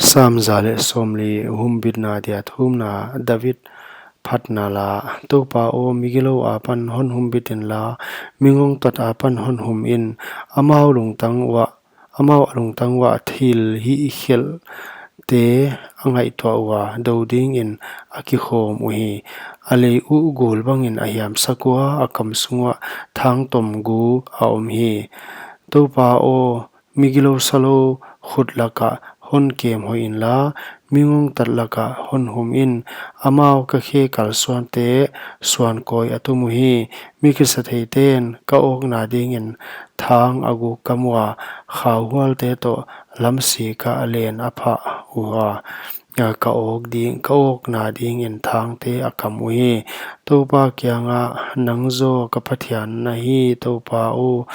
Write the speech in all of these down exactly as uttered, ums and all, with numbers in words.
Sam za leh sawmli. Humbitna dia thumna. David phatna la. Toupa aw, migilou apan hon humbit inla, mingawngtat apan hon hum in. Amau lungtang uah, amau a lungtang uah thil hihkhelhte a ngaihtuah ua, dou dingin a kikhawm uhi. A lei uh gul bangin a hiamsak ua, a kam sung uah thang tom guk a om hi. Toupa aw, migilou salou khut lakah hon kem hoih inla, mingawngtat lakah hon hum in. Amau ka khe kalsuante suankawi a tum uhi. Mi kisatheiten ka awkna dingin thang a guk kam ua, khauhualte toh lamsik ah len a phah ua, ka awk ding, ka awkna dingin thangte a kam uhi. Toupa kiangah, nang zaw ka Pathian na hi, Toupa aw,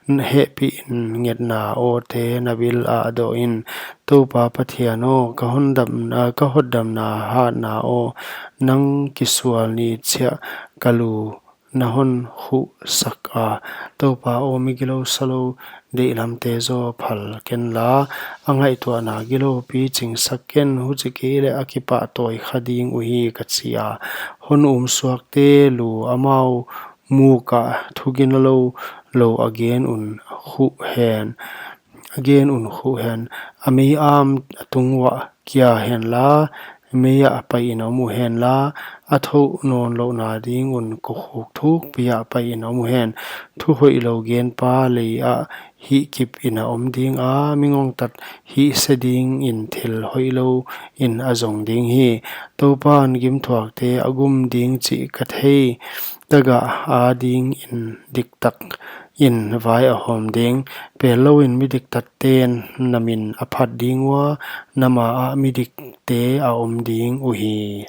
hehpih in, ngetna awte na bil ah doh in. Toupa Pathian aw, ka hondamna, ka hotdamna hatna aw, nang kisual ni chiah ka lu na hon khuhsak a. Toupa aw, migilou salou deihlamte zaw phal kenla, a ngaihtuahna gilou pichingsak ken, huchi kei leh a kipahtawi kha ding uhi, ka chi a. Hon umsuakte lu amau muk ah thugin a lou lou a gen un khuh hen, a gen un khuh hen. A mei-am a tung uah kia henla, mei ah pai in om uhenla, a thouh nawnlouhna ding un kokhuk thukpi ah pai in om uhen. Thu hoihlou genpa lei ah hihkip in a om ding a, mingawngtat hihse dingin thil hoihlou in a zong ding hi. Toupan gimthuakte a gum ding chih ka thei. Tagah adingin diktak in vai a hawm ding. Pellouin mi diktatten na min a phat ding ua, na ma ah midikte a om ding uhi.